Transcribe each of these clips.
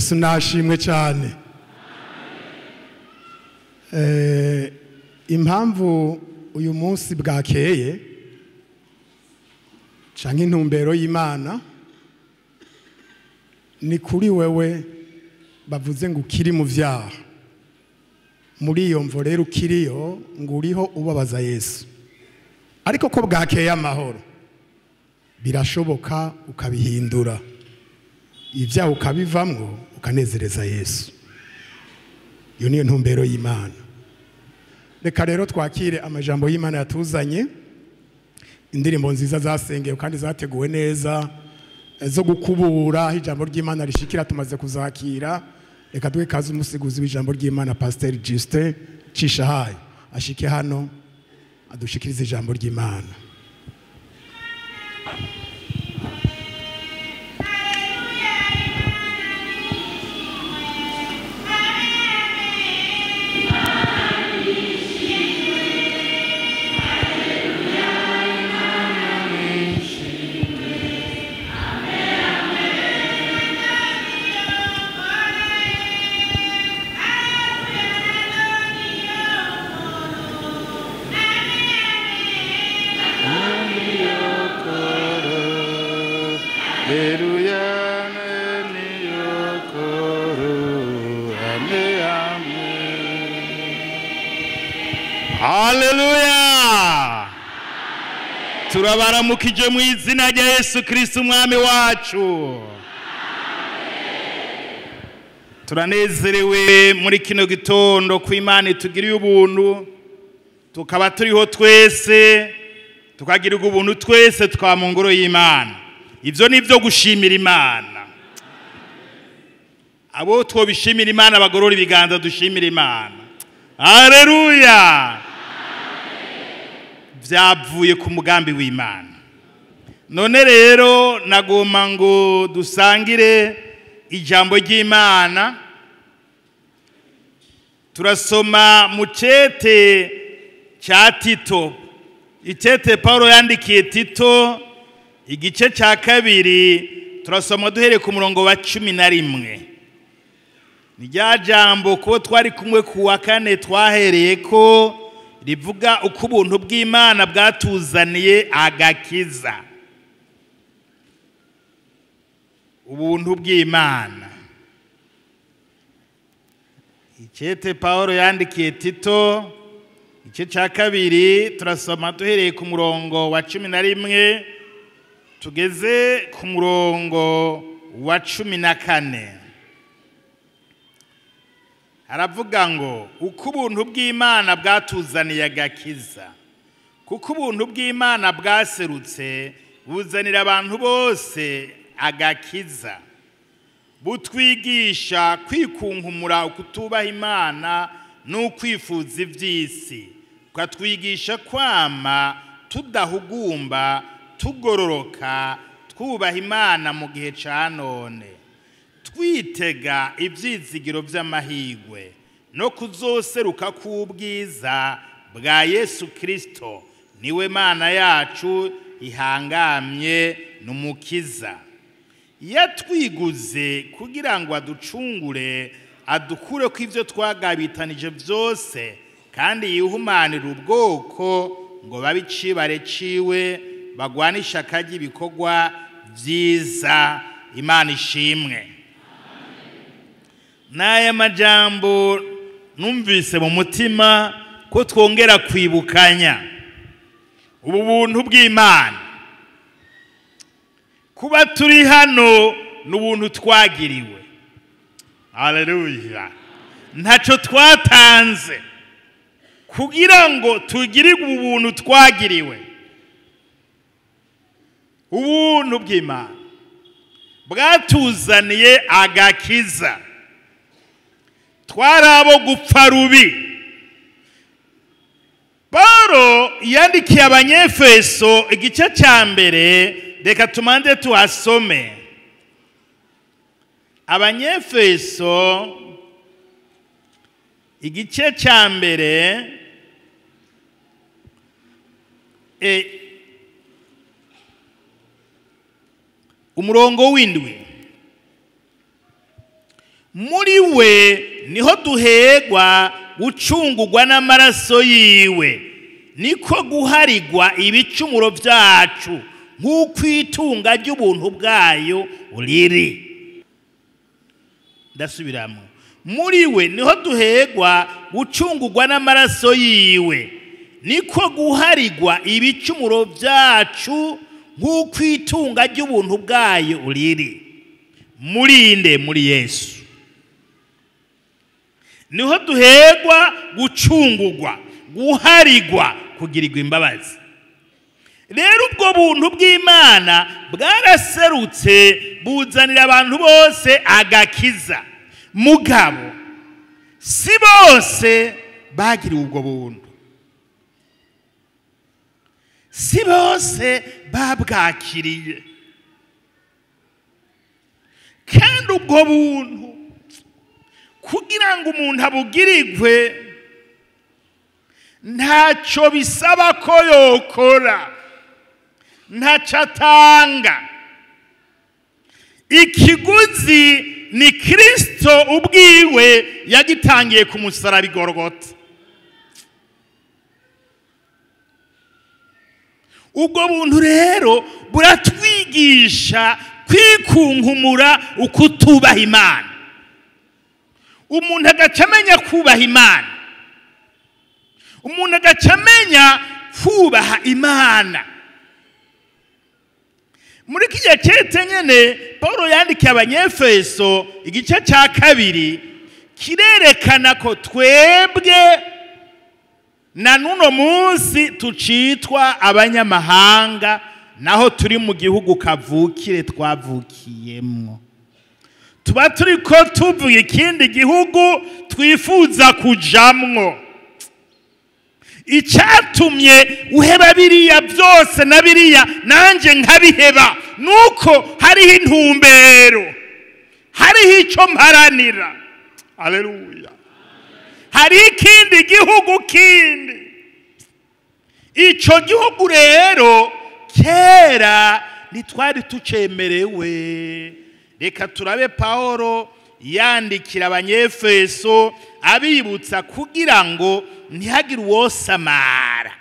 Yesu nashimwe cyane. Impamvu uyu munsi bwakeye canke intumbero y'Imana ni kuri wewe bavuze ngo ukiri mu vyaha. Muri iyo mvo rero ukiriyo ngo uriho ubabaza Yesu. Ariko ko bwakeye amahoro birashoboka ukabihindura, ibyaha ukabivamwo ukanezereza Yesu. Iyo niyo ntumbero y'Imana. Reka rero twakire amajambo y'Imana yatuzanye, indirimbo nziza zasengewe kandi zateguwe neza zo gukubura ijambo ry'Imana rishikira tumaze kuzakira. Reka duhe kaze umusiguzi w'ijambo ry'Imana Pasteur Justin Cishahayo ashike hano adushikirize ijambo ry'Imana. Haleluya! Turabaramukije mu izina rya Yesu Kristo umwami wacu. Turanezerewe muri kino gitondo ku Imana itugiriye ubuntu, tukaba turiho twese, tukagirirwa ubuntu twese twa mu ngoro y'Imana. Ivyo ni byo gushimira Imana. Abo twobishimira Imana bagorora ibiganza dushimira Imana. Haleluya! Vyavuye ku mugambi w'Imana. None rero nagoma ngo dusangire ijambo ry'Imana. Turasoma mu cete cya Tito, icete Paulo yandikiye Tito, igice cya 2, turasoma duhereye ku murongo wa 11. Ni rya jambo ko twari kumwe ku wa kane twahereye ko rivuga uko ubuntu bw'Imana bwatuzaniye agakiza. Ubuntu bw'Imana. Icete Paulo yandikiye Tito, igice cya 2, turasoma duhereye ku murongo wa 11 tugeze ku murongo wa 14. Aravuga ngo uko ubuntu bw'Imana bwatuzaniye agakiza, kuko ubuntu bw'Imana bwaserutse buzanira abantu bose agakiza, butwigisha kwikunkumura ukutubaha Imana n'ukwifuza iby'isi, bukatwigisha kwama tudahugumba tugororoka twubaha Imana mu gihe ca none, twitega ibyizigiro by'amahirwe no kuzoseruka k'ubwiza bwa Yesu Kristo, niwe Mana yacu ihangamye n'umukiza. Yatwiguze kugira ngo aducungure, adukure ko ivyo twagabitanije byose, kandi yihumanire ubwoko ngo babicibare ciwe bagwane ishaka ry'ibikorwa vyiza. Imana ishimwe. N'aya majambo numvise mu mutima ko twongera kwibukanya ubu buntu bw'Imana. Kuba turi hano n'ubuntu twagiriwe. Haleluya! Ntaco twatanze kugira ngo tugirirwe ubuntu twagiriwe. Ubuntu bw'Imana bwatuzaniye agakiza. Twari abo gupfa rubi. Paulo yandikiye Abanyefeso igice cya 1, reka tumanze tuhasome. Abanyefeso igice cya 1, umurongo w'indwi. Muri we niho duhegwa gucungurwa n'amaraso yiwe, niko guharigwa ibicumuro byacu nk'uko itunga ry'ubuntu bwayo riri. Ndasubiramo. Muri we niho duhegwa gucungurwa n'amaraso yiwe, niko guharigwa ibicumuro byacu nk'uko itunga ry'ubuntu bwayo riri. Muri nde? Muri Yesu niho duhegwa gucungurwa, guharigwa, kugirirwa imbabazi. Rero ubwo buntu bw'Imana bwaraserutse buzanira abantu bose agakiza. Mugabo si bose bagiriwe ubwo buntu, si bose babwakiriye. Kandi ubwo buntu kugira ngo umuntu abugirirwe ntacyo bisaba ko yokora, ntacyo atanga. Ikiguzi ni Kristo ubwiwe yagitangiye ku musaraba i Golgotha. Ubwo buntu rero buratwigisha kwikunkumura ukutubaha Imana. Umuntu agaca amenya kubaha Imana, umuntu agaca amenya kubaha Imana. Muri kijya cete nyene Paulo yandikiye Abanyefeso igice cya 2 kirerekana ko twebwe na nuno munsi tucitwa abanyamahanga, naho turi mu gihugu kavukire twavukiyemwo. Tuba turiko tuvuga ikindi gihugu twifuza kujamwo. Icyatumye uheba biriya byose na biriya nanjye nkabiheba nuko hariho intumbero, hariho icyo mparanira. Haleluya. Hari ikindi gihugu kindi. Icyo gihugu rero kera ntitwari tucemerewe. Reka turabe Paulo yandikira Abanyefeso abibutsa kugira ngo ntihagire uwosamara.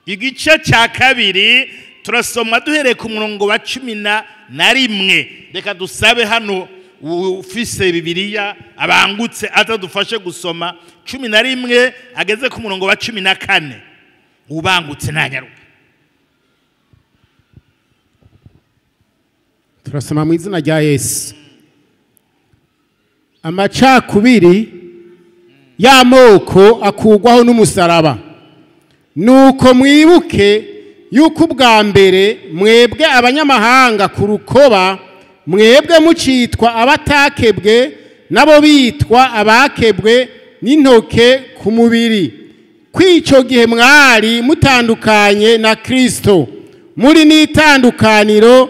Igice cya 2 turasoma duhereye ku murongo wa 11. Reka dusabe hano ufise Bibiliya abangutse atadufashe gusoma 11 ageze ku murongo wa 14. Ubangutse ntanyaruka. Turasoma mu izina rya Yesu. Amacakubiri y'amoko akugwaho n'umusaraba. Nuko mwibuke yuko ubwa mbere mwebwe abanyamahanga ku rukoba, mwebwe mucitwa abatakebwe nabo bitwa abakebwe n'intoke ku mubiri. Kw'ico gihe mwari mutandukanye na Kristo, muri n'itandukaniro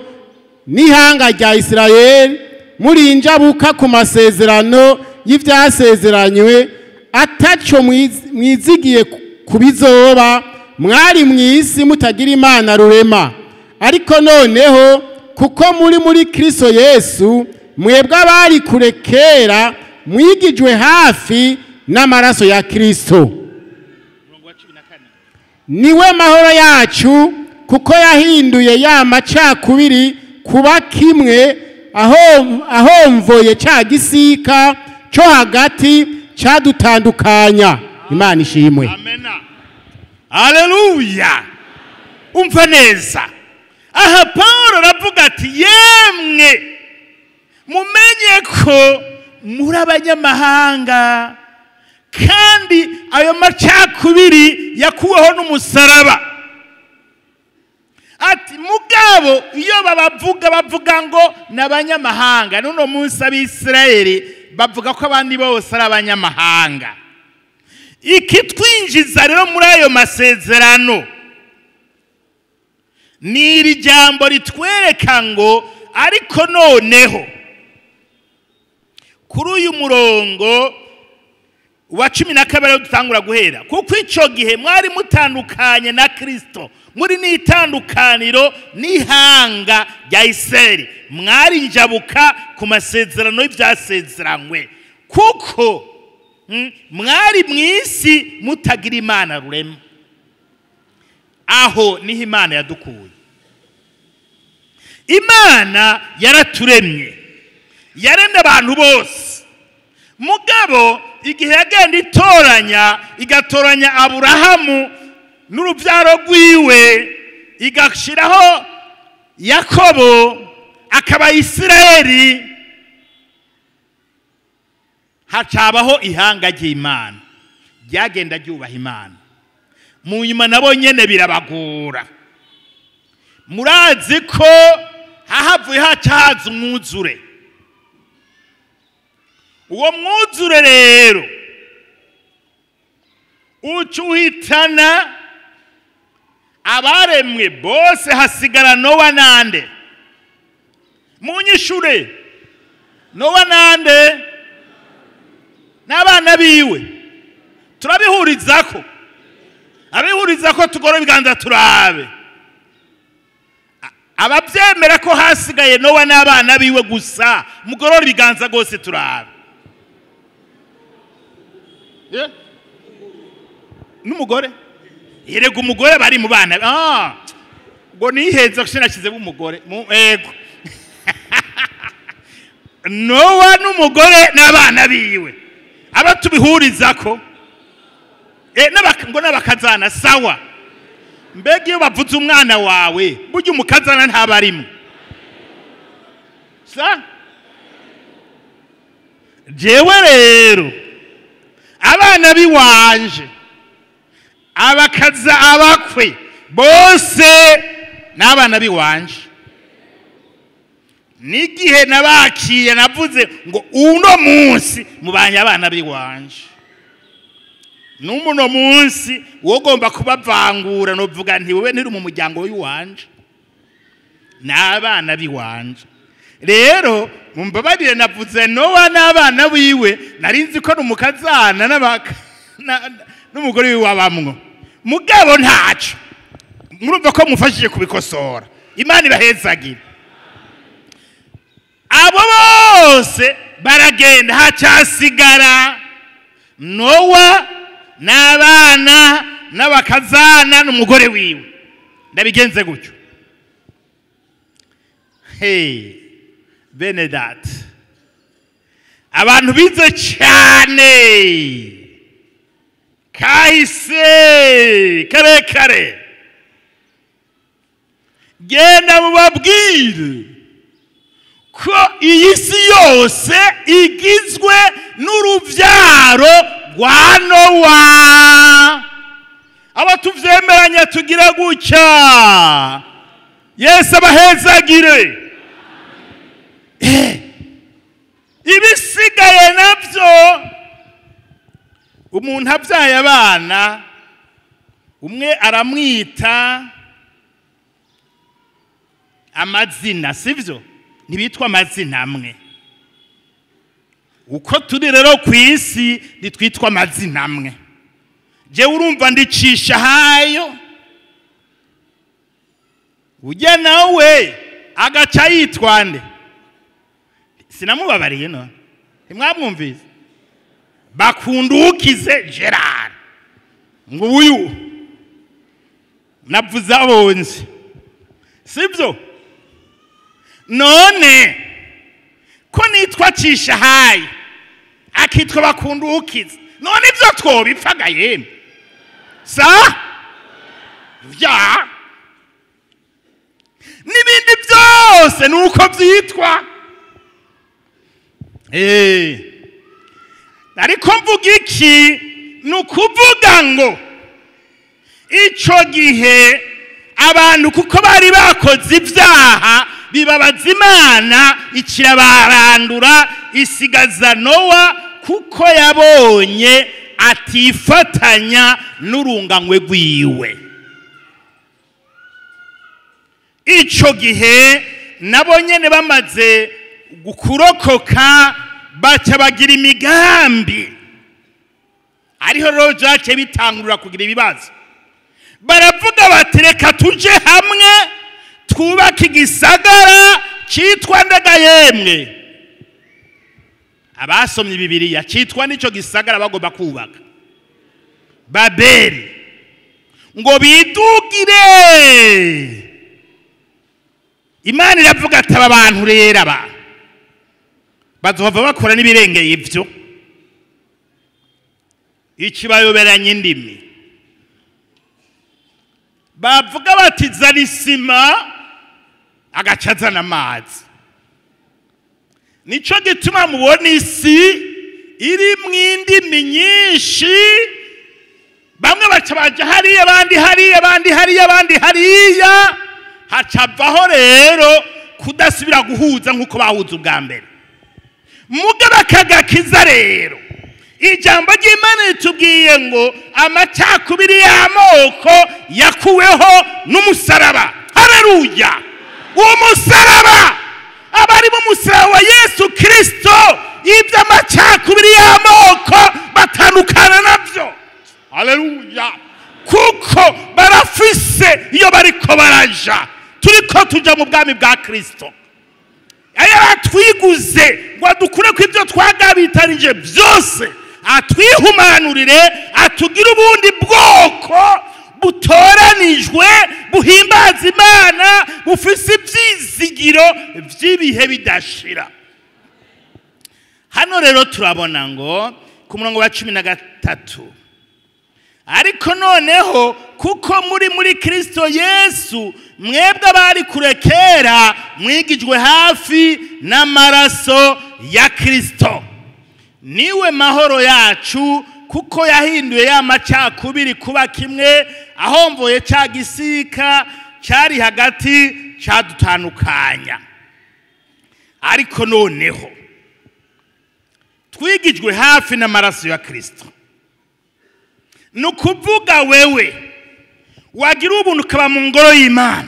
n'ihanga rya Isirayeli, muri injabuka ku masezerano y'ivyasezeranywe, ataco mwizigiye kubizoba, mwari mwisi mutagira Imana rurema. Ariko noneho kuko muri Kristo Yesu, mwebwe abari kure kera mwigijwe hafi n'amaraso ya Kristo. Niwe mahoro yacu, kuko yahinduye ya macakubiri kuba kimwe, ahomvoye ca gisika cyo hagati cyadutandukanya. Imana ishimwe. Amena. Haleluya. Umva neza. Aha Paulo aravuga ati yemwe mumenye ko muri abanyamahanga, kandi ayo macakubiri yakuweho n'umusaraba. Ati mugabo iyo babavuga bavuga ngo n'abanyamahanga. Nuno munsi ab'Isirayeli bavuga ko abandi bose ari abanyamahanga. Ikitwinjiza rero muri ayo masezerano ni iri jambo ritwereka ngo ariko noneho kuri uyu murongo Wa 12 dutangura guhera, kuko ico gihe mwari mutandukanye na Kristo, muri n'itandukaniro n'ihanga rya Isirayeli, mwari njabuka ku masezerano y'ivyasezeranywe, kuko mwari mw'isi mutagira Imana rurema. Aho niho Imana yadukuye. Imana yaraturemye, yaremye abantu bose. Mugabo igihe yagenda itoranya, igatoranya Aburahamu n'urubyaro rwiwe, igashiraho Yakobo akaba Isirayeli, hacabaho ihanga ry'Imana ryagenda ryubaha Imana. Mu nyuma nabo nyene birabagora. Murazi ko hahavuye haca haza umwuzure. Uwo mwuzure rero uca uhitana abaremwe bose, hasigara Nowa nande? Munyishure, Nowa nande? N'abana biwe. Turabihurizako, abihurizako tugora ibiganza turabe. Abavyemera ko hasigaye Nowa n'abana biwe gusa, mugorora ibiganza gose turabe. N'umugore, erega umugore bari mu bana. Ngo nihenze ko sinashize umugore. Ego. Nowa n'umugore n'abana biwe, aba tubihurizako ngo n'abakazana sawa. Mbega iyo bavuze umwana wawe, burya umukazana ntabarimo. Sa jewe rero abana biwanje, abakaza, abakwe bose n'abana biwanje. N'igihe nabakiye navuze ngo uno munsi mubanye abana biwanje. N'umuno munsi wogomba kubavangura novuga nti wewe ntiri mu muryango w'iwanje, n'abana biwanje. Rero mumbabarire navuze Nowa n'abana biwe, nari nzi ko n'umukazana n'umugore wiwe abamwo. Mugabo ntaco, murumva ko mufashije kubikosora. Imana ibahezagire. Abo bose baragenda, hacasigara Nowa n'abana n'abakazana n'umugore wiwe. Ndabigenze gutyo. Hey, bene data, abantu bize cyane kahise karekare, genda mubabwire ko iyi si yose igizwe n'uruvyaro rwa Nowa. Aba tuvyemeranya tugira gutya. Yesu abahezagire. Ibisigaye navyo, umuntu abyaye abana, umwe aramwita amazina, sivyo? Ntibitwa amazina amwe. Uko turi rero ku isi ntitwitwa amazina amwe. Jewe urumva ndicisha hayo, ujya nawe agaca yitwa nde? Sinamubabariye none, ntimwamwumvise? Bakundukize Gerard, ngo uyu navuze abonzi, sibyo? None ko nitwa cisha hayi akitwa Bakundukize, none ivyo twobipfaga yemwe? Sa vya n'ibindi byose nuko byitwa. Ariko mvuga iki? Ni ukuvuga ngo ico gihe abantu kuko bari bakoze ibyaha bibabaza Imana, ikirabarandura, isigaza Nowa kuko yabonye atifatanya n'urunganywe rwiwe. Ico gihe nabo nyene bamaze gukurokoka, baca bagira imigambi. Ariho rero byaciye bitangurira kugira ibibazo. Baravuga bati reka tuje hamwe twubake igisagara cyitwa Ndagayemwe. Abasomye Bibiliya cyitwa n'icyo gisagara bagomba kubaka Babeli, ngo bidugire. Imana iravuga ati aba bantu rero aba bazohava bakora n'ibirengeye ivyo, ikibayoberanya indimi. Bavuga bati zana isima, agaca azana amazi. Nico gituma mubona isi irimwo indimi nyinshi, bamwe baca baja hariya, abandi hariya, abandi hariya, abandi hariya. Hacavaho rero kudasubira guhuza nk'uko bahuza ubwa mbere. Mugabo akagakiza rero, ijambo ry'Imana ritubwiye ngo amacakubiri y'amoko yakuweho n'umusaraba. Haleluya! Umusaraba, abari mu musaraba wa Yesu Kristo, iby'amacakubiri y'amoko batandukana navyo. Haleluya! Kuko barafise iyo bariko baraja. Turiko tuja mu bwami bwa Kristo. Ayo atwiguze ngo adukure ku ibyo twagabitanije byose, atwihumanurire, atugire ubundi bwoko butoranijwe, buhimbaza Imana, bufise ibyizigiro by'ibihe bidashira. Hano rero turabona ngo ku murongo wa 13, ariko noneho kuko muri Kristo Yesu, mwebwe abari kure kera mwigijwe hafi n'amaraso ya Kristo. Niwe mahoro yacu, kuko yahinduye ya macakubiri kuba kimwe, ahomvoye cya gisika cyari hagati cyadutandukanya. Ariko noneho twigijwe hafi n'amaraso ya Kristo. Ni ukuvuga wewe wagira ubuntu ukaba mu ngoro y'Imana,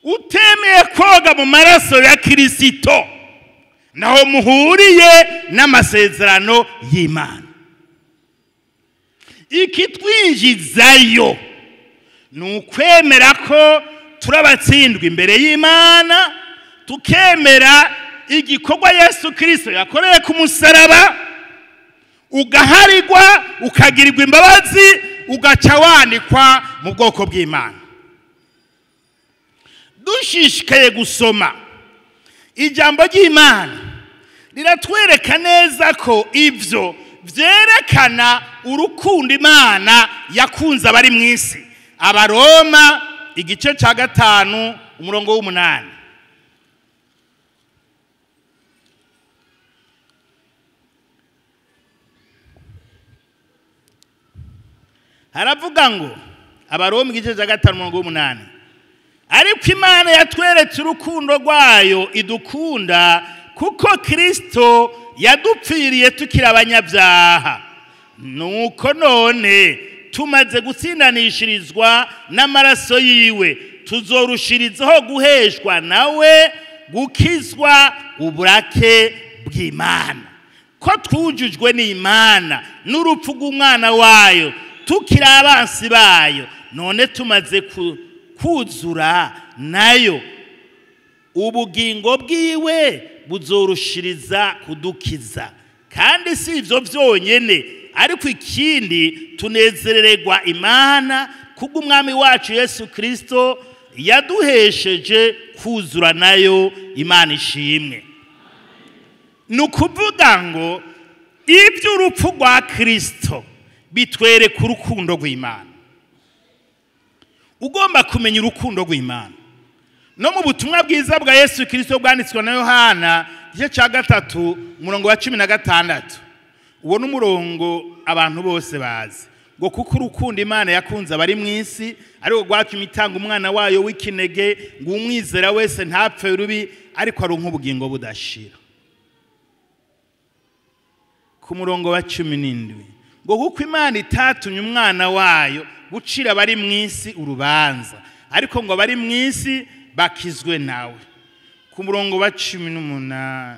utemeye koga mu maraso ya Kristo, naho muhuriye n'amasezerano y'Imana. Ikitwinjizayo ni ukwemera ko turabatsindwa imbere y'Imana, tukemera igikorwa Yesu Kristo yakoreye ku musaraba, ugaharigwa, ukagirirwa imbabazi, ugaca wanikwa mu bwoko bw'Imana. Dushishikaye gusoma ijambo ry'Imana riratwereka neza ko ivyo vyerekana urukundo Imana yakunze abari mu isi. Abaroma igice ca 5 umurongo w'8. Haravuga ngo Abaroma igice ca 5 umurongo w'8, ariko Imana yatweretse urukundo rwayo idukunda, kuko Kristo yadupfiriye tukiri abanyabyaha. Nuko none tumaze gutsindanishirizwa n'amaraso yiwe, tuzorushirizaho guheshwa nawe gukizwa uburake bw'Imana. Ko twujujwe n'Imana n'urupfu rw'umwana wayo, tukiri abansi bayo, none tumaze kuzura nayo, ubugingo bwiwe buzorushiriza kudukiza. Kandi si ivyo vyonyene, ariko ikindi tunezerererwa Imana kubw'umwami wacu Yesu Kristo yaduhesheje kuzura nayo. Imana ishimwe. Ni ukuvuga ngo iby'urupfu rwa Kristo bitwereka urukundo rw'Imana. Ugomba kumenya urukundo rw'Imana. No mu butumwa bwiza bwa Yesu Kristo bwanditswe na Yohana igice cya 3 umurongo wa 16, uwo n'umurongo abantu bose bazi, ngo kuko urukundo Imana yakunze abari mu isi ariko rwatumye itanga umwana wayo w'ikinege, ngo umwizera wese ntapfe rubi ariko aronke ubugingo budashira. Ku murongo wa 17, ngo kuko Imana itatumye umwana wayo gucira abari mu isi urubanza, ariko ngo abari mu isi bakizwe nawe. Ku murongo wa 18,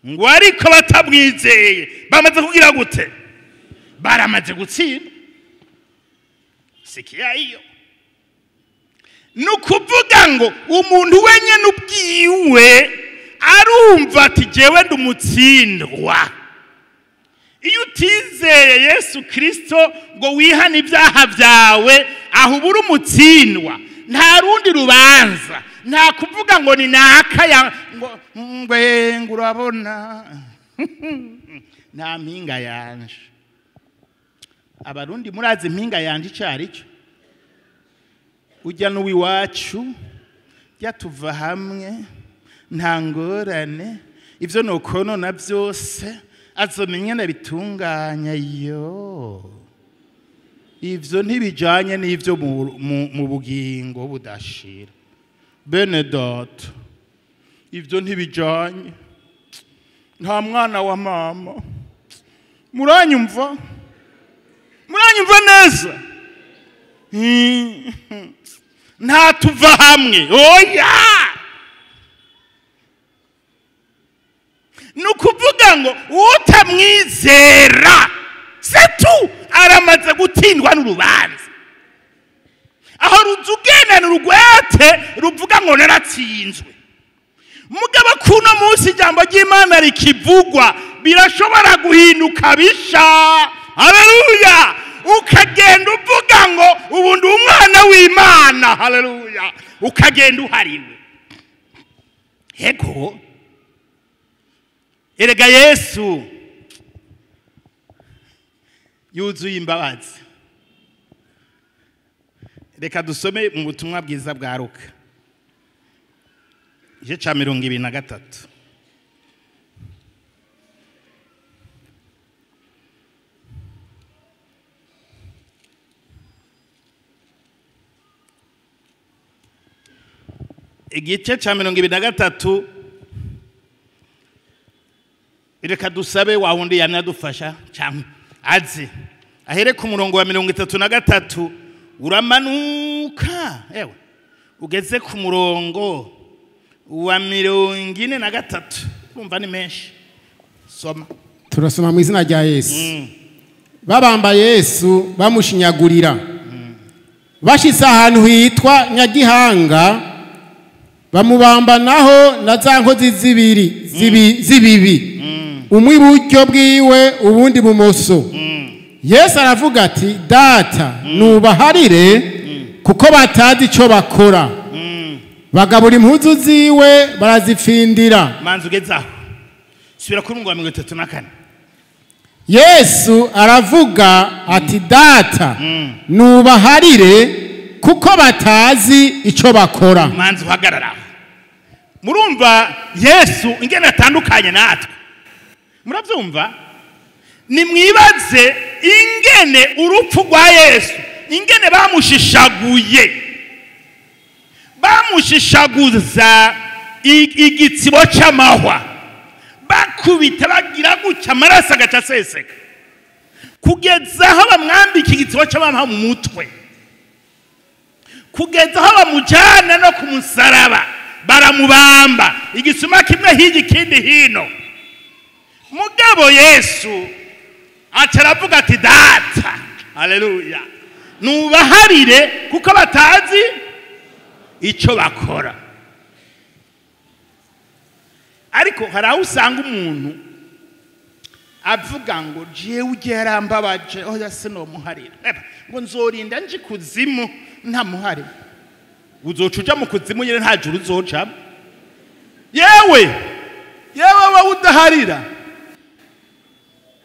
ngo ariko batamwizeye bamaze kugira gute? Baramaze gutsinda. Sikia hiyo. Ni ukuvuga ngo umuntu wenyine ubwiwe arumva ati jewe ndi umutsindwa. Iyo utizeye Yesu Kristo ngo wihane ibyaha byawe, aho ubura umutsindwa. Nta rundi rubanza, nta kuvuga ngo ni naka ya ngo ngwe urabona nta mpinga yanje. Abarundi murazi impinga yanje icyo ari cyo? Ujya n'uwiwacu jya tuva hamwe nta ngorane, ibyo nukonona byose azomenya nabitunganya. Yo ivyo ntibijanye n'ivyo mu bugingo budashira. Bene data, ivyo ntibijanye, nta mwana wa mama. Muranyumva? Muranyumva neza? Nta tuva hamwe, oya. Ni ukuvuga ngo utamwizera setu aramaze gutindwa n'urubanza. Aho ruzugendana urugwete ruvuga ngo naratsinzwe. Mugabo kuno munsi ijambo ry'Imana rikivugwa birashobora guhinduka bisha. Haleluya! Ukagenda uvuga ngo ubu ndi umwana w'Imana. Haleluya! Ukagenda uhariwe. Ego erega Yesu yuzuye imbabazi. Reka dusome mu butumwa bwiza bwa Luka igice cya 23. Igice cya 23. Reka dusabe wa wundi yanadufasha cyangwa aze ahere ku murongo wa 33 uramanuka, ewe ugeze ku murongo wa 43. Urumva ni menshi. Soma. Turasoma mu izina rya Yesu. Babamba Yesu bamushinyagurira. Bashitse ahantu hitwa Nyagihanga, bamubamba naho na za nkozi zibiri z'ibibi, umwe iburyo bwiwe ubundi bumoso. Yesu aravuga ati data, nubaharire kuko batazi ico bakora. Bagabura impuzu ziwe barazipfindira. Manzi ugezaho. Subira kuri murongo wa 34. Yesu aravuga ati data, nubaharire kuko batazi ico bakora. Manzi uhagarara. Murumva Yesu ingene atandukanye natwe. Muravyumva? Nimwibaze ingene urupfu rwa Yesu, ingene bamushishaguye, bamushishaguza igitsibo c'amahwa, bakubita bagira gutya amaraso agaca aseseka, kugeza aho bamwambika igitsibo c'amahwa mu mutwe, kugeza aho bamujana no ku musaraba baramubamba, igisuma kimwe hirya ikindi hino. Mugabo Yesu aca aravuga ati data, haleluya, nubaharire kuko batazi icyo bakora. Ariko hari aho usanga umuntu avuga ngo jewe ugiye yarambabaje, oya sinomuharira, ngo nzorinda nje kuzimu ntamuharira. Uzoca uja mu kuzimu nyine nta juru uzocamo. Yewe yewe wowe udaharira,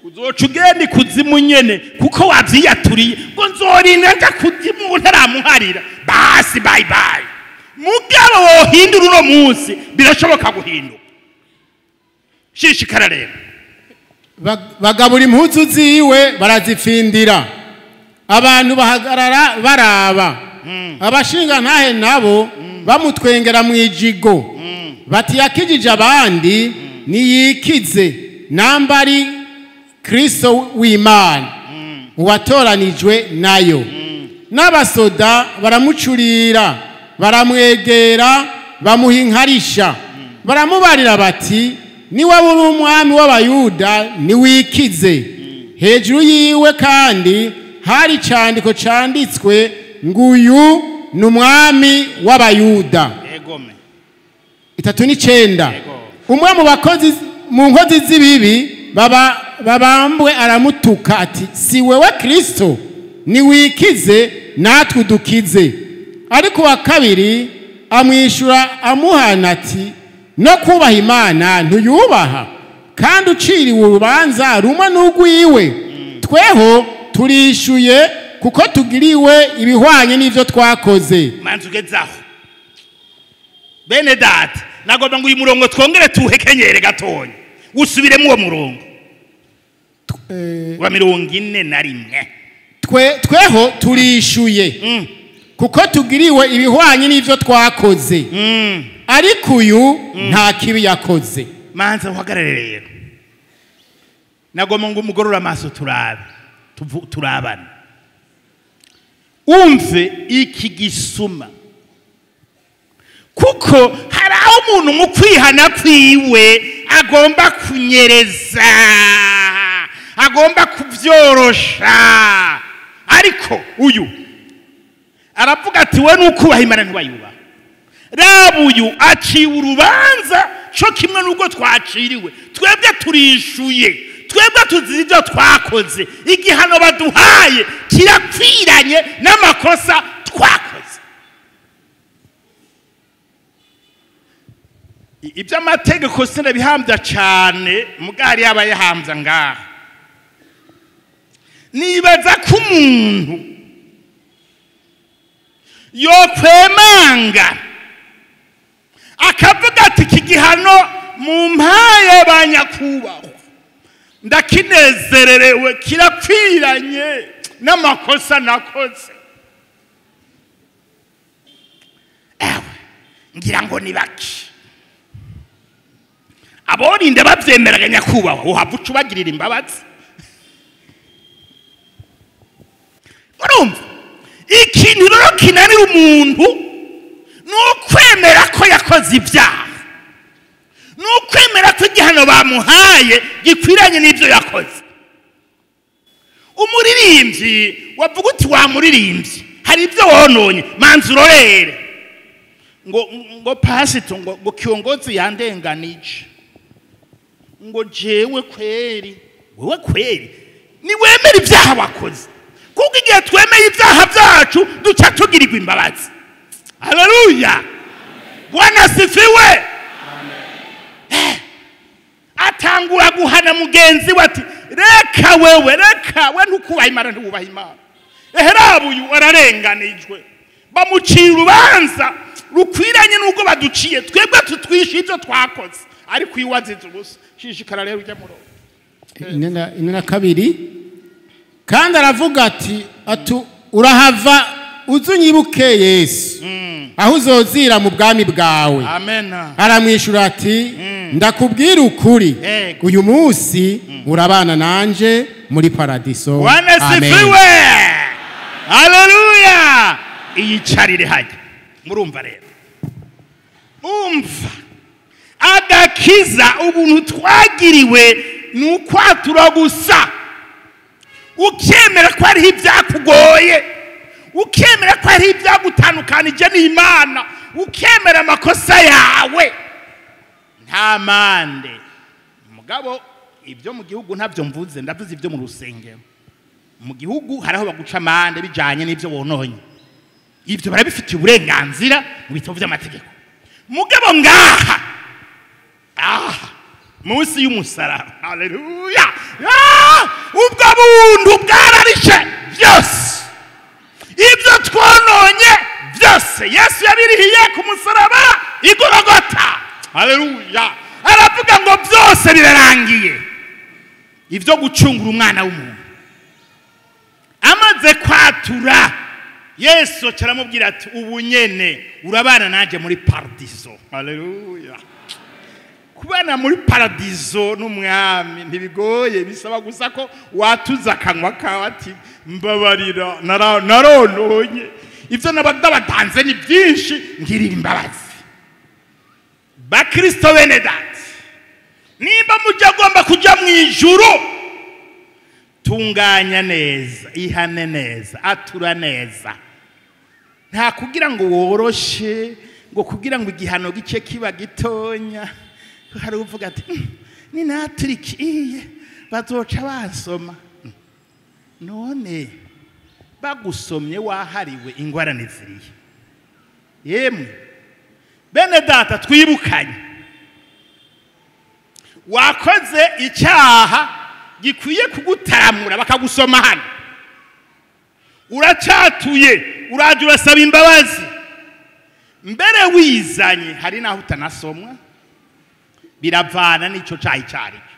uzoca ugenda ikuzimu nyene kuko wavyiyaturiye ngo nzorinda nja kuzimu ntaramuharira. Basi bye bye. Mugabo wohindura uno munsi birashoboka guhinduka. Shishikara rero. Bagabura impuzu ziwe barazipfindira. Abantu bahagarara baraba. Abashinga ntahe nabo bamutwengera mu ijigo. Bati yakijije abandi niyikize, nambari Kristo w'Imana uwatoranijwe nayo. N'abasoda baramucurira, baramwegera, bamuha inkarisha, baramubarira bati niba uri umwami w'Abayuda niwikize. Hejuru yiwe kandi hari icandiko canditswe ngo uyu ni umwami w'Abayuda. Egome. 39. Yego. Umwe mu bakozi mu nkozi z'ibibi babambwe aramutuka ati si wewe Kristo, niwikize natwe udukize. Ariko wa kabiri amwishura amuhana ati no kubaha Imana ntuyubaha, kandi uciriwe urubanza rumwe n'urwiwe. Tweho turishuye kuko tugiriwe ibihwanye n'ivyo twakoze. Manzi ugezaho bene data, nagomba ngo uyu murongo twongere tuwuhekenyere gatonya, usubiremo uwo murongo wa 41. Tweho turishuye kuko tugiriwe ibihwanye n'ivyo twakoze, ariko uyu nta kibi yakoze. Manzi uhagarare rero, nagomba ngo umugorore amaso turabe, turabane, umve iki gisuma, kuko hari aho umuntu mu kwihana kwiwe agomba kunyereza, agomba kubyorosha. Ariko uyu aravuga ati we nukubaha Imana ntibayubaha. Raba uyu aciwe urubanza co kimwe n'ubwo twaciriwe, twebwe turishuye, twebwe tuzi ibyo twakoze, igihano baduhaye kirakwiranye n'amakosa twakoze. Iby'amategeko sinabihambya cyane, mugari yabayahambya ngaha. Nibaza ko umuntu yokwemanga akavuga ati iki gihano mu mpaye ba nyakubahwa ndakinezererewe, kirakwiranye n'amakosa nakoze. Ewe ngira ngo ni bake aborinde bavyemeraga nyakubahwa, uhava uca ubagirira imbabazi. Urumva ikintu rero kinanira umuntu ni ukwemera ko yakoze ibyaha, ni ukwemera ko igihano bamuhaye gikwiranye n'ibyo yakoze. Umuririmbyi wavuga uti wa muririmbyi hari ibyo wononye, manzi urorere ngo pasito ngo kiongozi yandenganije, ngo jewe kweri, wewe kweri niwemera ibyaha wakoze, kuko igihe twemeye ibyaha byacu duca tugirirwa imbabazi. Haleluya, Bwana sifiwe. Atangura guhana mugenzi we ati reka wewe, reka we ntukubaha Imana, ntiwubaha Imana. Eherabu uyu ararenganijwe, bamucira urubanza rukwiranye n'ubwo baduciye, twebwe tutwishe ibyo twakoze, ariko iyo wazize ubusa. Shishikara rero ujya murongo. 42. Kandi aravuga ati urahava uzunyibuke Yesu aho uzozira mu bwami bwawe. Amen. Aramwishura ati ndakubwira ukuri, uyu munsi urabana nanje muri paradiso. Bwana sifiwe. Haleluya. Iyicarire hajya. Murumva rero, umva agakiza ubuntu twagiriwe ni ukwatura gusa, ukemera ko hariho ibyakugoye, ukemera ko hariho ibyagutandukanije n'Imana, ukemera amakosa yawe nta mande. Mugabo ibyo mu gihugu ntabyo mvuze, ndavuze ibyo mu rusengero. Mu gihugu hariho baguca amande bijanye n'ibyo wononye, ibyo barabifitiye uburenganzira mu bitabo by'amategeko. Mugabo ngaha munsi y'umusaraba, haleluya, ubwo buntu bwararishe byose, ibyo twononye byose Yesu yabirihiye ku musaraba igorogota. Haleluya. Aravuga ngo byose birarangiye, ibyo gucungura umwana w'umuntu. Amaze kwatura Yesu aramubwira ati ubu nyene urabana nanje muri paradiso. Haleluya. Kubana muri paradiso n'umwami ntibigoye, bisaba gusa ko watuza akanwa kawe ati mbabarira narononye, ibyo nabatanze ni byinshi, ngirira imbabazi. Bakristo bene data, nimba mujya agomba kujya mu ijuru, Tunganya neza, ihane neza, atura neza. Nta kugira ngo woroshe, ngo kugira ngo igihano gice kiba gitonya. Hari uvuga ati ni naturikiye bazoca basoma. None bagusomye wahariwe ingorane ziriye. Yemwe bene data, twibukanye, wakoze icyaha gikwiye kugutaramura bakagusoma hano, uracyatuye, uraje urasaba imbabazi, mbere wizanye, hari naho utanasomwa, biravana n'icyo cyaha icyo ari cyo.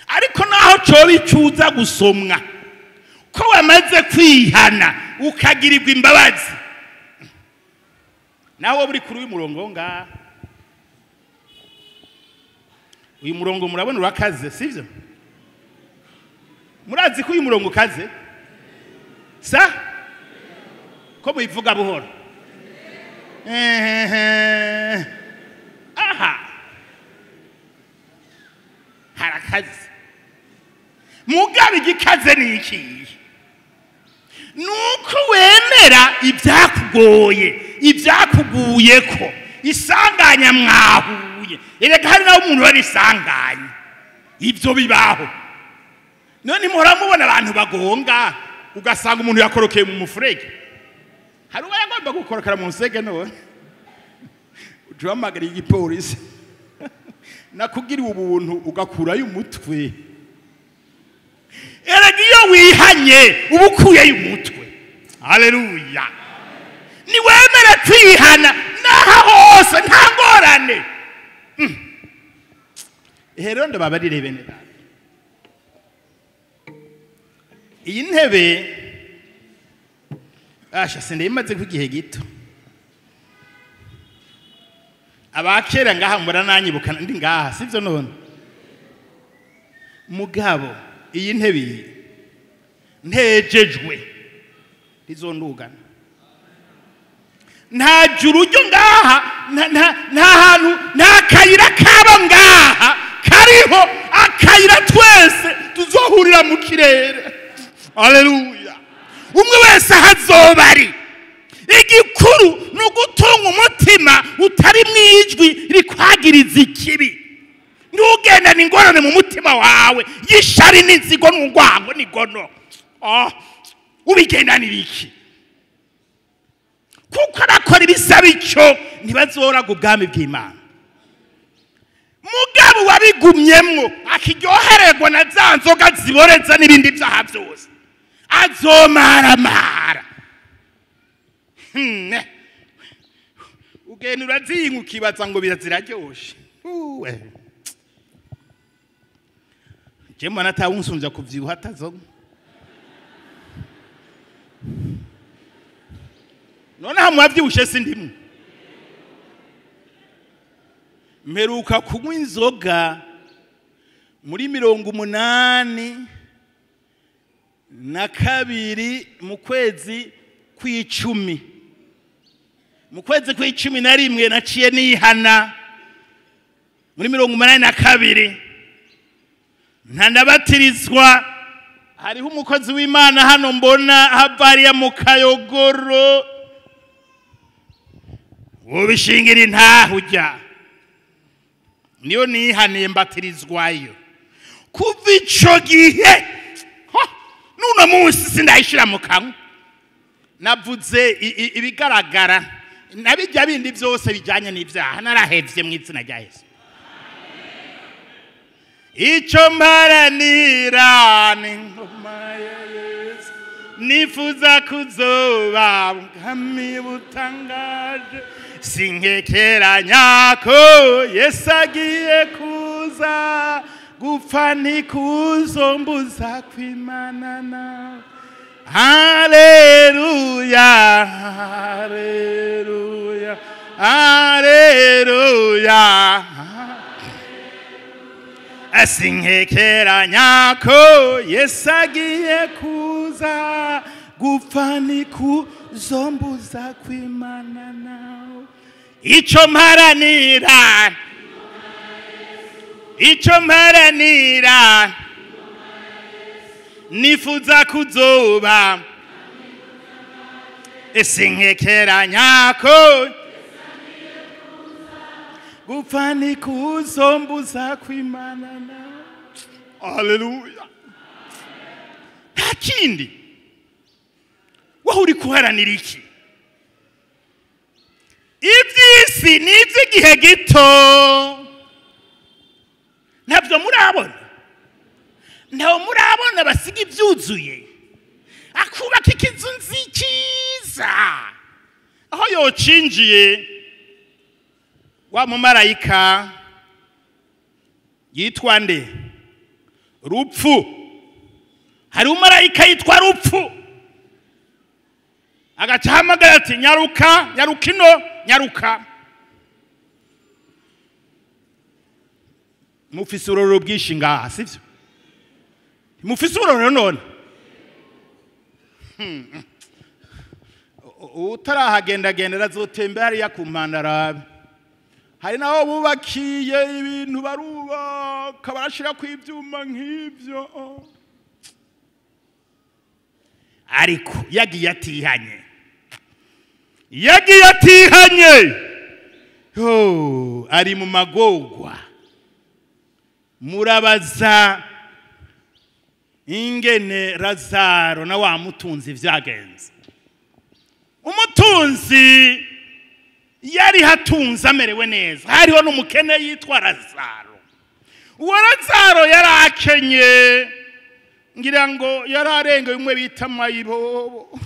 Ariko naho coba icuza gusomwa, ko wamaze kwihana ukagirirwa imbabazi, nawe buri kuri uyu murongo ngaha, uyu murongo murabona urakaze, sivyo? Murazi ko uyu murongo ukaze? Sa ko mubivuga buhoro? Aha harakaze. Mugabe igikaze ni iki? Nuko wemera ibyakugoye, ibyakuguyeko, isanganya mwahuye. Erega hari naho umuntu bari isanganya, ibyo bibaho. None muhora mubona abantu bagonga, ugasanga umuntu yakorokeye mu mufurege. Hari uwo yagomba gukorokera mu nsege, none uca uhamagara igipolisi nakugiriye ubuntu ugakurayo umutwe. Erega iyo wihanye uba ukuyeyo umutwe. Haleluya. Niwemere kwihana n'aha hose nta ngorane. Rero ndababarire bene data, iyi ntebe asha sindayimaze ku gihe gito. Abakera ngaha mbona nanyibuka ndi ngaha, sivyo? None mugabo iyi ntebe ntejejwe ntizondugana, nta juru ryo ngaha, nta hantu, nta kayira kaba ngaha kariho akayira, twese tuzohurira mu kirere. Haleluya. Umwe wese aho azoba ari, igikuru ni ugutunga umutima utari mu ijwi rikwagiriza ikibi. Ntugendane ingorane mu mutima wawe y'ishari n'inzigo n'urwango n'igono. Ubigendanira iki? Kuko abakora ibisaba icyo ntibazoraga ubwami bw'Imana. Mugabo wabigumyemwo akiryohererwa na za nzoga ziboreza n'ibindi byaha byose, azomaramara. Ugenda urazinywa ukibaza ngo ziraryoshe. Je mbona atawunsumvya kuvyibuha atazoga. Noneho mwavyibushe sindimwe. Mperuka kunywa inzoga muri 82 mu kwezi kw'icumi. Mu kwezi kw'icumi na rimwe naciye nihana muri 82 ntanabatirizwa. Hariho umukozi w'Imana hano mbona havariya mu Kayogoro, ubishingira intaho ujya, niyo nihaniye mbatirizwayo. Kuva ico gihe nuno munsi sindayishira mu kanwa. Navuze ibigaragara nabijya bindi byose bijyanye n'ibyaha narahevye mu izina rya Yesu. Icyo mparanira ni ingoma ya Yesu, nifuza kuzoba ubwami butangaje, sinkekeranya ko Yesu agiye kuza, gupfa ntikuzombuza kwimana nawe. Haleluya, haleluya, haleluya. Sinkekeranya ko Yesu agiye kuza, gupfa ntikuzombuza kwimana nawe. Icyo mparanira, icyo mparanira, Nifuza kuzoba sinkekeranya ko gupfa nikuzombuza kwimana nawe. Haleluya. Nta kindi wowe uri kuharanira iki? Iby'isi ni iby'igihe gito, ntabyo murabona, ntabwo murabona basiga ibyuzuye, akubaka ikizu cyiza, aho yocinjiye wa mumarayika yitwa nde? Rupfu. Hari umumarayika yitwa Rupfu, agaca ahamagara ati nyaruka, nyaruka ino, nyaruka. Mufise uburorero bwinshi ngaha, sivyo? Mufise uburorero none? Utarahagendagendera azotembera hariya ku mpanda arabe. Hari naho bubakiye ibintu barubaka barashirako ivyuma nk'ivyo, ariko yagiye atihanye, yagiye atihanye, ari mu magorwa. Murabaza ingene Lazaro na wa mutunzi vyagenze. Umutunzi yari hatunze amerewe neza, hariho n'umukene yitwa Lazaro. Uwo Lazaro yari akenye, ngira ngo yari arengeye umwe bita mayibobo.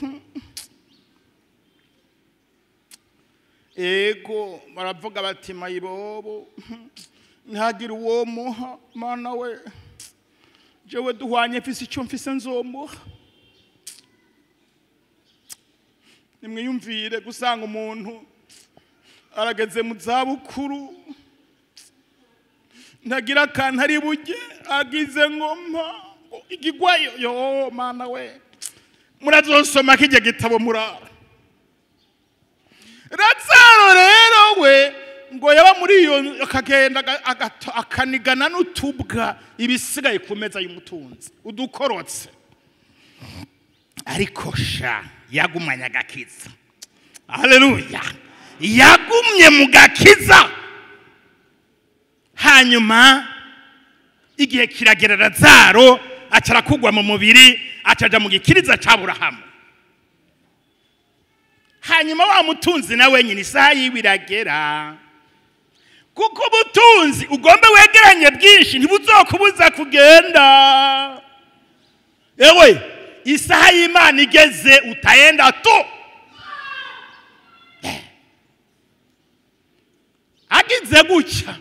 Ego baravuga bati mayibobo ntagira uwo muha, mana we jewe duhwanye mfise icyo mfise nzomuha. Nimwiyumvire gusanga umuntu arageze mu zabukuru, ntagira akantu ari burye, agize ngoma igigwayo, yo mana we. Murazosoma kijya gitabo murara. Lazaro rero we ngo yaba muri iyo akagenda akanigana n'utubwa ibisigaye ku meza y'umutunzi udukorotse, ariko sha yagumanye agakiza. Haleluya, yagumye mu gakiza. Hanyuma igihe kiragera Lazaro acara kugwa mu mubiri, acaja mu gikiriza ca Aburahamu. Hanyuma wa mutunzi nawe nyine isaha yiwe iragera, kuko ubutunzi ugomba wegeranye bwinshi ntibuzokubuza kugenda. Ewe isaha y'Imana igeze utaenda tu. Agize gutya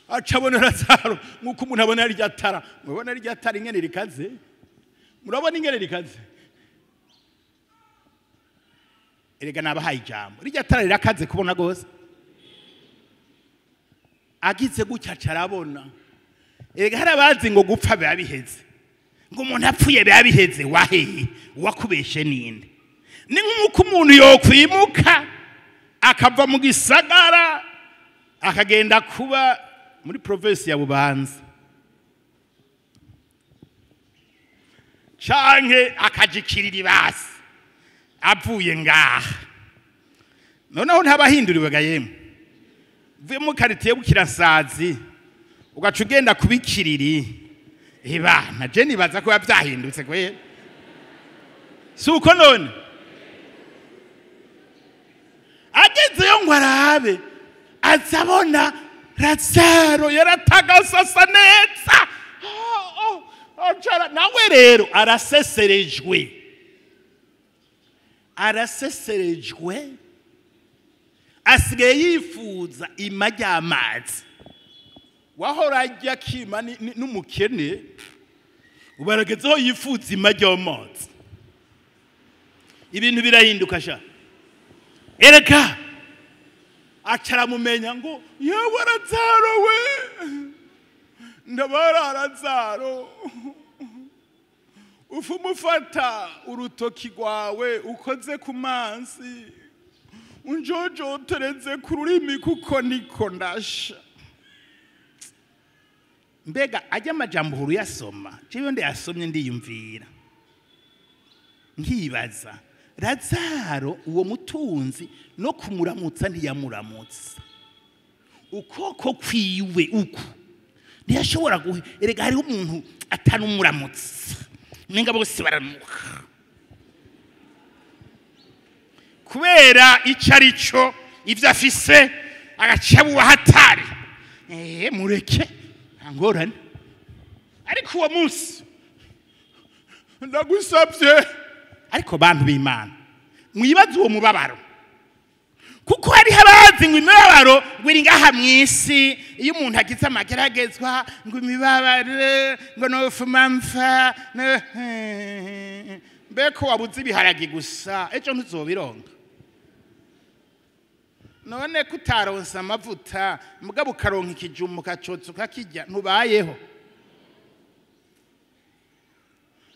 acabona Lazaro nkuko umuntu abona rya tara. Murabona rya tara ingene rikaze? Murabona ingene rikaze? Erega nabahaye ijambo, rirya tara rirakaze kubona gose. Agize gutya acarabona. Erega hari abazi ngo gupfa biba biheze, ngo umuntu apfuye biba biheze. Waheye wakubeshe ninde? Ni nk'uko umuntu yokwimuka akava mu gisagara akagenda kuba muri province ya Bubanza, canke akajikirira ibasi avuye ngaha. Noneho ntabahinduriwe ga yemwe, uvuye mu quartier Bukirasazi ugaca ugenda kubikiriri, ibana je nibaza ko yavyahindutse kwera. Si uko none? Agezeyo ngo arabe, azabona Lazaro yaratagasasa neza. Nawe rero araseserejwe, araseserejwe, asigaye yifuza ima ry'amazi. Wahora ajya kima n'umukene, ubaragezeho yifuza ima ry'amazi. Ibintu birahinduka sha. Ereka acaramumenya ngo yewe Lazaro we, ndabara Lazaro, ufumufata urutoki rwawe ukoze ku mazi unjojotereze ku rurimi kuko niko ndasha. Mbega ajya amajambo uhuru yasoma, jewe ndayasomye ndiyumvira nkibaza, Lazaro uwo mutunzi no kumuramutsa ntiyamuramutsa, ukoko kwiwe uku ntiyashobora guhe. Erega hariho umuntu atanumuramutsa, nenga bose baramuka kubera icyo ari cyo, ibyo afise agaca bubaha atari mureke nta ngorane. Ariko uwo munsi ndagusabye, ariko bantu b'Imana mwibaze uwo mubabaro, kuko hariho abazi ngo imibabaro ngo iri ngaha mu isi, iyo umuntu agize amageragezwa ngo imibabaro ngo nofuma mfa, mbeko wabuze ibiharage gusa ejo ntuzobironka. None kutaronsa amavuta mugabo ukaronka ikijumbu ukacotsa ukakirya, ntubayeho.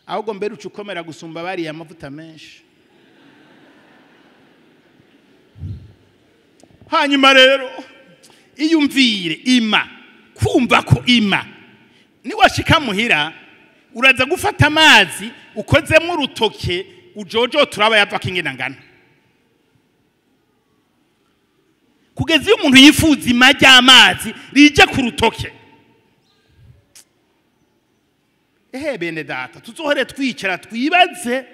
Ahubwo mbere uca ukomera gusumba bariya amavuta menshi. Hanyuma rero iyumvire ima, kumva ko ima niwashika muhira uraza gufata amazi ukozemo urutoke ujojo turaba yava kingena ngana. Kugeza iyo umuntu yifuza ima ry'amazi rije ku rutoke. Ehe bene data, tuzohore twicara twibaze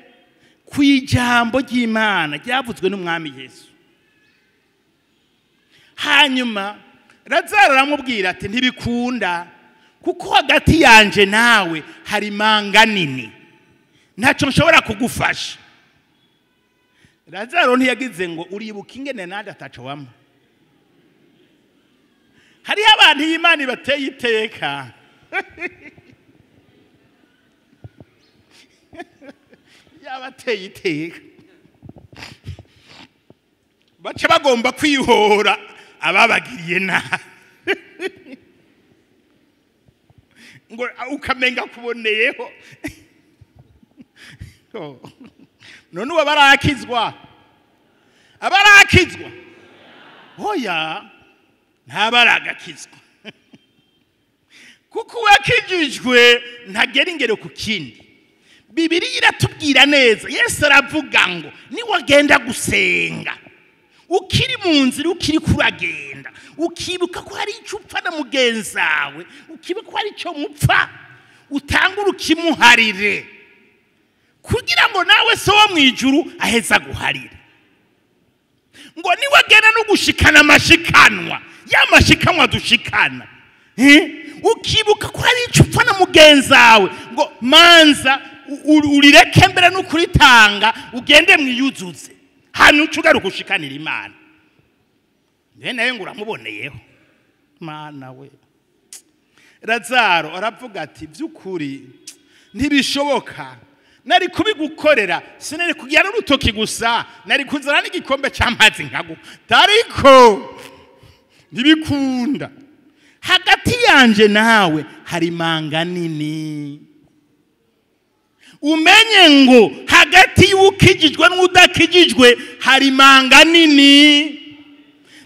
ku ijambo ry'Imana ryavuzwe n'Umwami Yesu. Hanyuma Lazaro aramubwira ati ntibikunda, kuko hagati yanje nawe hari imanga nini, ntacyo nshobora kugufasha. Lazaro ntiyagize ngo uribuka ingene nande ataco wampa. Hariho abantu Imana ibateye iteka yabateye iteka baca bagomba kwihora ababagiriye nabi, ngo ukamenga kuboneyeho. None ubu abarakizwa, abarakizwa oya ntabaragakizwa, kuko uwakijijwe ntagera ingero ku kindi. Bibiliya iratubwira neza, Yesu aravuga ngo niwagenda gusenga ukiri mu nzira, ukiri kuragenda, ukibuka ko hari icyo upfa na mugenzi wawe, ukibuka ko hari icyo mupfa, utangure ukimuharire kugira ngo nawe so wo mu ijuru aheza guharira. Ngo niwagenda no gushikana amashikanwa, ya mashikanwa dushikana, ukibuka ko hari icyo upfa na mugenzi wawe, ngo manza urireke mbere no kuritanga, ugende mwiyuzuze, hanyuma uce ugaruka ushikanira Imana. Mbe nawe ngo uramuboneyeho Mana we. Lazaro aravuga ati by'ukuri ntibishoboka, nari kubigukorera, sinari kugira n'urutoki gusa, nari kuzana n'igikombe cy'amazi nkaguha, ariko ntibikunda. Hagati yanje nawe hari imanga nini. Umenye ngo hagati y'ukijijwe n'udakijijwe hari imanga nini.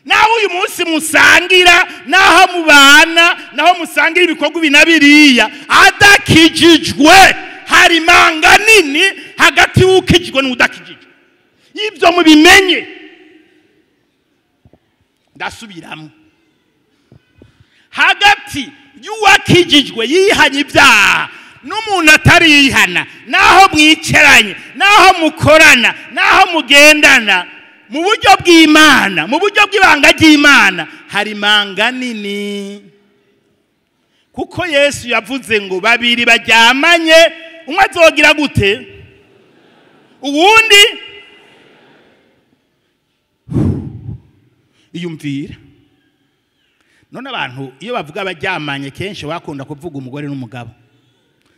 Naho uyu munsi musangira, naho mubana, naho musangira ibikorwa ibi na biriya, adakijijwe hari imanga nini hagati y'ukijijwe n'udakijijwe. Ibyo mubimenye. Ndasubiramo, hagati y'uwakijijwe yihanye ibyaha n'umuntu atarihana, naho mwicaranye, naho mukorana, naho mugendana mu buryo bw'Imana, mu buryo bw'ibanga ry'Imana, hari imanga nini. Kuko Yesu yavuze ngo babiri baryamanye, umwe azogira gute uwundi iyumvira. None abantu iyo bavuga baryamanye kenshi bakunda kuvuga umugore n'umugabo,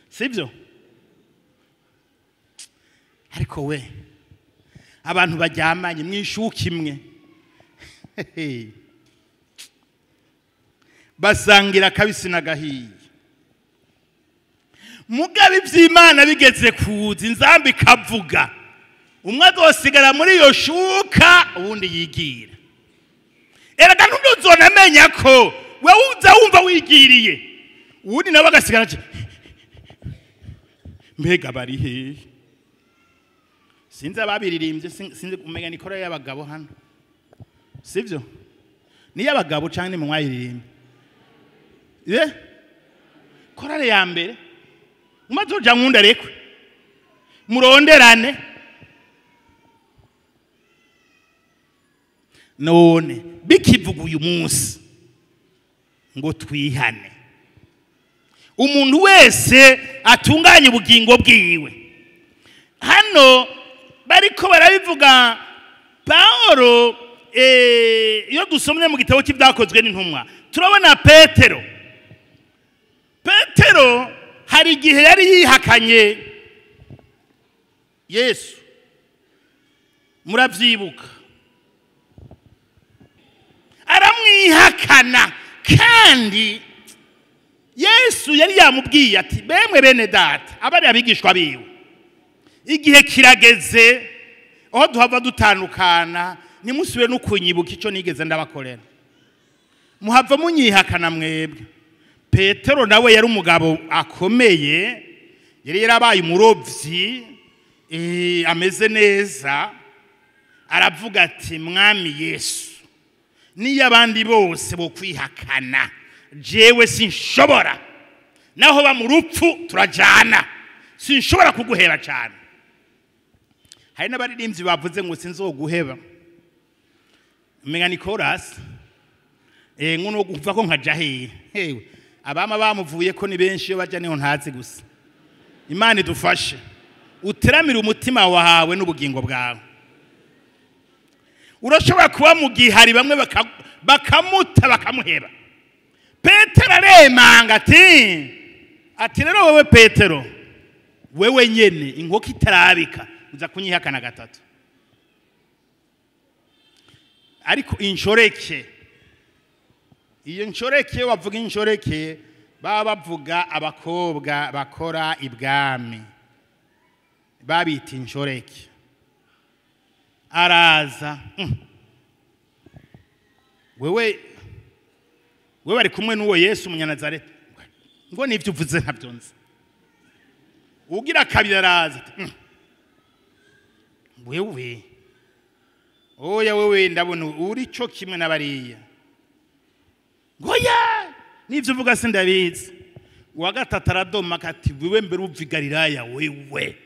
sibyo? Ariko we abantu baryamanye mwishuka imwe basangira kabisi n'agahiye. Mugabe iby'Imana bigeze kuza inzambi ikavuga, umwe azosigara muri iyo shuka uwundi yigira. Erega ntuzonamenya ko wewe uza wumva wigiriye, Uwundi nawe agasigara ati mbega bari hehe? Sinzi ababiririmbye, sinzi umenya ni kora y'abagabo hano, sivyo? Ni y'abagabo canke ni mwayiririmbe ye korale ya mbere umazoja nkunda rekwe muronderane. None bikivuga uyu munsi ngo twihane, umuntu wese atunganye ubugingo bwiwe. Hano bariko barabivuga Paulo, iyo dusomye mu gitabo cy'ibyakozwe n'intumwa turabona Petero. Petero hari igihe yari yihakanye Yesu, muravyibuka, aramwihakana. Kandi Yesu yari yamubwiye ati bemwe bene data, abari abigishwa biwe, igihe kirageze aho duhava dutandukana, nimusubire no kunyibuka icyo nigeze ndabakorera, muhava munyihakana mwebwe. Petero nawe yari umugabo akomeye, yari yarabaye umurovyi, ameze neza. Aravuga ati mwami Yesu, niyo abandi bose bo kwihakana, jewe sinshobora, naho ba mu rupfu turajana, sinshobora kuguheba cyane. Hari n'abaririmbyi bavuze ngo sinzoguheba, umenga ni chorus nkuno kuva ko nkaja hehe. Hewe abama bamuvuye ko ni benshi, iyo baja niho ntazi gusa. Imana idufashe uteramire umutima wawe n'ubugingo bwawe. Urashobora kuba mu gihari bamwe bakamuta bakamuheba. Petero aremanga ati rero wewe Petero, wewe nyene inkoko itarabika uza kunyihakana gatatu. Ariko inshoreke, iyo nshoreke bavuga inshoreke baba bavuga abakobwa bakora ibwami, babita inshoreke. Araza wewe bari kumwe n'uwo Yesu umunyanazareti, ngo nivyo uvuze ntabyo nzi. Ugira kabiri araza, wewe oya wewe ndabona uri cyo kimwe n'abariya, ngoya nivyo uvuga sindabizi. Uwa gatatu aradoma ati wewe mbere uva i Galilaya, wewe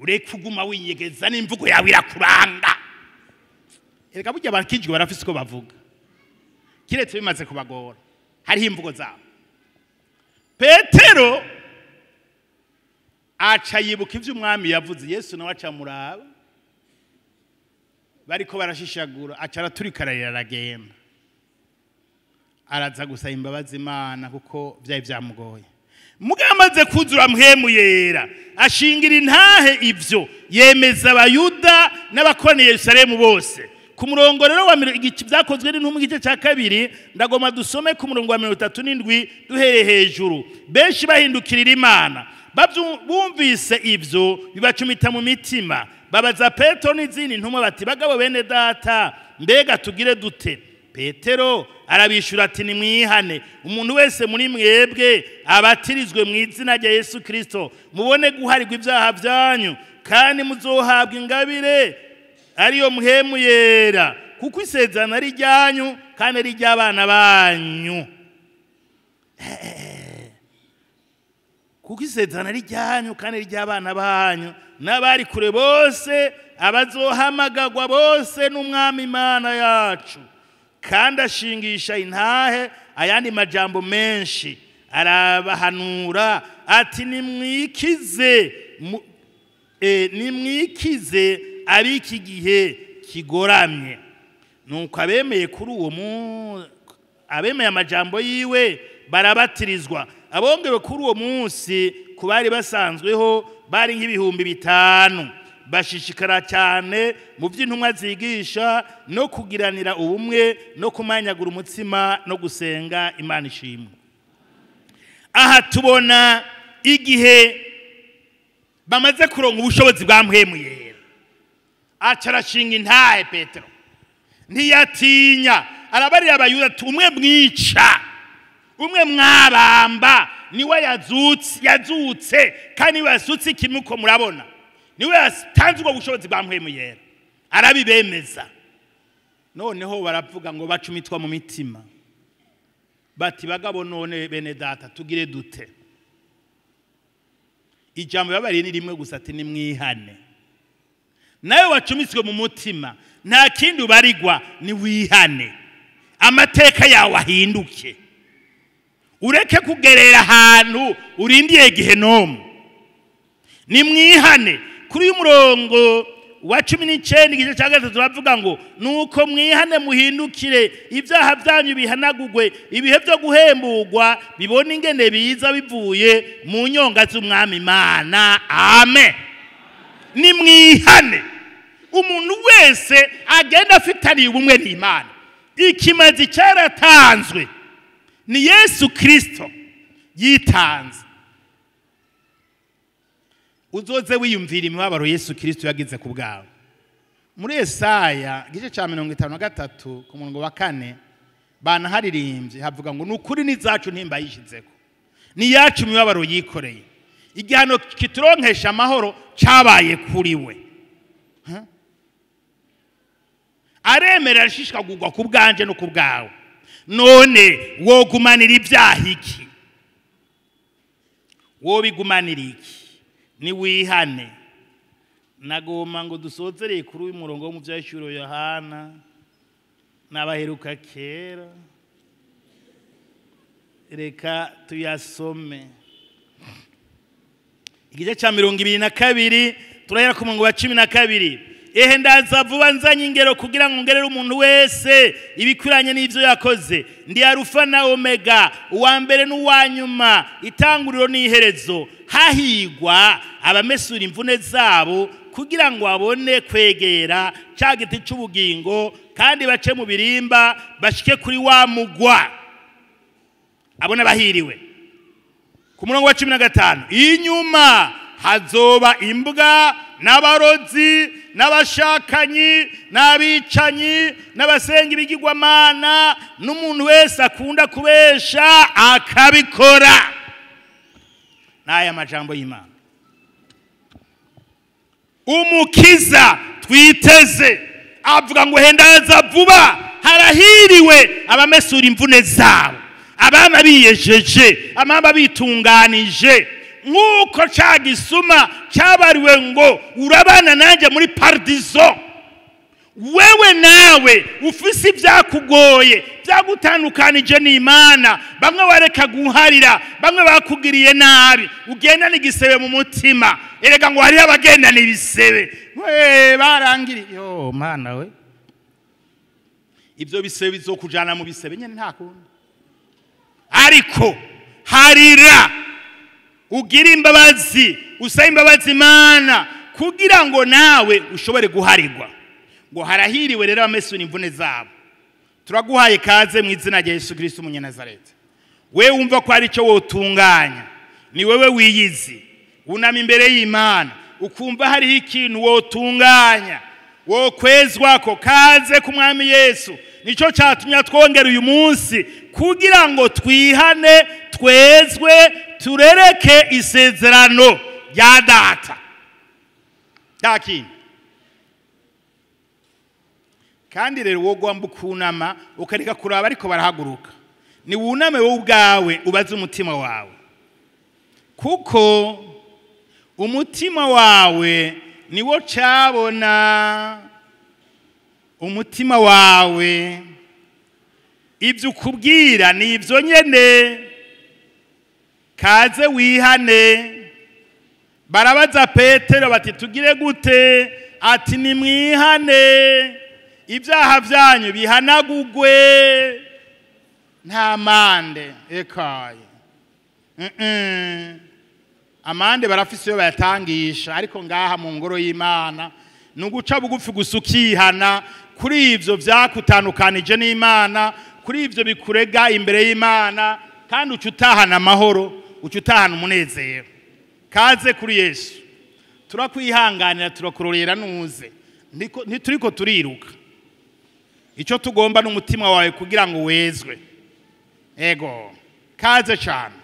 ureke kuguma winyegeza n'imvugo yawe irakuranga. Erega burya abakijwe barafise uko bavuga, kiretse bimaze kubagora hariho imvugo zabo. Petero aca yibuka ivyo umwami yavuze, Yesu nawe aca muraba bariko barashishagura, aca araturika aragenda, araza gusaba imbabazi Imana kuko vyari vyamugoye. Mugabo amaze kuzura mpwemu yera, ashingira intahe ivyo, yemeza abayuda n'abakoraniye Yerusalemu bose. Ku murongo rero wa byakozwe n'intumwa igice cya 2, ndagoma dusome ku murongo wa 37 duhereye hejuru. Benshi bahindukirira Imana, bumvise ivyo bibacumita mu mitima, babaza Petero n'izindi ntumwa bati bagabo bene data, mbega tugire dute? Petero arabishura ati nimwihane, umuntu wese muri mwebwe abatirizwe mu izina rya Yesu Kristo, mubone guharirwa ibyaha byanyu, kandi muzohabwa ingabire ariyo mpwemu yera, kuko isezerano ari ryanyu kandi ari ry'abana banyu. Kuko isezerano ari ryanyu kandi ari ry'abana banyu n'abari kure bose, abazohamagagwa bose n'umwami Imana yacu. Kandi ashingisha intahe ayandi majambo menshi, arabahanura ati nimwikize nimwikize abiki gihe kigoramye. Nuko abemeye kuri uwo abemeye amajambo yiwe barabatirizwa. Abongewe kuri uwo munsi ku bari basanzweho bari nk'ibihumbi 5. Bashishikara cyane mu by'intumwa zigisha no kugiranira ubumwe no kumanyagura umutsima no gusenga Imana ishimwe. Aha tubona igihe bamaze kuronka ubushobozi bwa mpwemu yera, aca arashinga intahe Petero, ntiyatinya, arabarira abayuda ati umwe mwica, Umwe mwabamba niwe yazutse kandi niwe yasutse ikimuko murabona. Niwe yatanze ubwo bushobozi bwa Mpwemu Yera. Arabibemeza. Noneho baravuga ngo bacumitwa mu mitima. Bati bagabo none bene data tugire dute? Ijambo yabariye ni rimwe gusa ati nimwihane. Nawe wacumitswe mu mutima nta kindi ubarigwa ni wihane. Amateka yawe ahinduke. Ureke kugerera ahantu urindiye gehenomu. Nimwihane. Kuri uyu murongo wa 19 igice cya 3 bavuga ngo nuko mwihane muhindukire ibyaha byanyu bihanagugwe ibihe byo guhemburwa bibone ingene biza bivuye mu nyonga z'umwami Imana. Amen. Nimwihane. Umuntu wese agenda afitaniye ubumwe n'Imana. Ikimazi cyaratanzwe ni Yesu Kristo yitanze. Uzoze wiyumvira imibabaro Yesu Kristo yagize ku bwawe. Muri Yesaya igice cya 53 ku murongo wa 4 banaharirimbye havuga ngo nukuri nizacu ntimba yishizeko. Ni yacu imibabaro yikoreye. Igihano kituronkesha amahoro cyabaye kuri we. Aremera ashishikagurwa ku bwanje no ku bwawe. None wogumanira ibyaha iki? Wobigumanira iki? Ni wihane. Nagoma ngo dusozereye kuri uyu murongo wo mu byashuro Yohana n'abaheruka kera. Reka tuyasome. Igice cya 22 turahera ku murongo wa 12. Ehe ndaza vuba nzanye ingero kugira ngo ngerere umuntu wese ibikwiranye n'ivyo yakoze. Ndi Arufa na Omega, uwa mbere n'uwa nyuma, itanguriro n'iherezo. Hahigwa abamesura imvune zabo kugira ngo abone kwegera cya giti cy'ubugingo kandi bace mu birimba bashike kuri wa mugwa. Abone bahiriwe. Ku murongo wa 15, inyuma hazoba imbwa n'abarozi n'abashakanyi n'abicanyi n'abasenga ibigirwamana n'umuntu wese akunda kubesha akabikora. N'aya majambo y'Imana. Umukiza twiteze avuga ngo hendaza vuba. Harahiriwe abamesura imvune zabo, abama biyejeje, abama bitunganije, nk'uko ca gisuma cyabariwe ngo urabana nanjye muri paradizo. Wewe nawe ufise ibyakugoye byagutandukanije n'Imana, bamwe wareka guharira, bamwe bakugiriye nabi, ugenda n'igisebe mu mutima. Erega ngo hariho abagenda n'ibisebe, we barangiriye yo mana we. Ibyo bisebe bizokujana mu bisebe nyene nta kundi. Ariko harira ugira imbabazi, usaba imbabazi Imana kugira ngo nawe ushobore guharirwa. Ngo harahiriwe rero abamesura imvune zabo. Turaguhaye kaze mu izina rya Yesu Kristo umunyanazareti. We wumva ko ari cyo wotunganya, ni wewe wiyizi, unama imbere y'Imana ukumva hariho ikintu wotunganya wokwezwako, kaze ku Mwami Yesu. Nico cyatumye twongera uyu munsi kugira ngo twihane, twezwe, turereke isezerano rya data. Dakini. Kandi rero wogomba ukunama ukareka kuraba ariko barahaguruka. Ni wuname wowe ubwawe ubaze umutima wawe. Kuko umutima wawe niwo cabona. Umutima wawe ibyo ukubwira ni ibyo nyene. Kaze wihane. Barabaza Petero bati tugire gute? Ati nimwihane, ibyaha byanyu bihanagugwe. Nta mande ekaye. Amande barafise iyo bayatangisha, ariko ngaha mu ngoro y'Imana nuguca bugufi gusukihana kuri ivyo vyakutandukanije n'Imana, kuri ivyo bikurega imbere y'Imana, kandi uca utahana amahoro, uca utahana umunezero. Kaze kuri Yesu. Turakwihanganira, turakurorera nuze. Ntituriko turiruka. Icyo tugomba n'umutima wawe kugira ngo wezwe. Ego. Kaze cyane,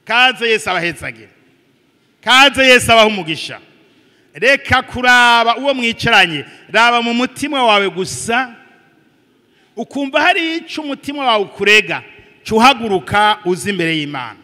kaze. Yesu abahetsagira, kaze. Yesu abaha umugisha. Reka kuraba uwo mwicaranye, raba mu mutima wawe gusa. Ukumva hari icyo umutima wawe ukurega, cuhaguruka uzi imbere y'Imana.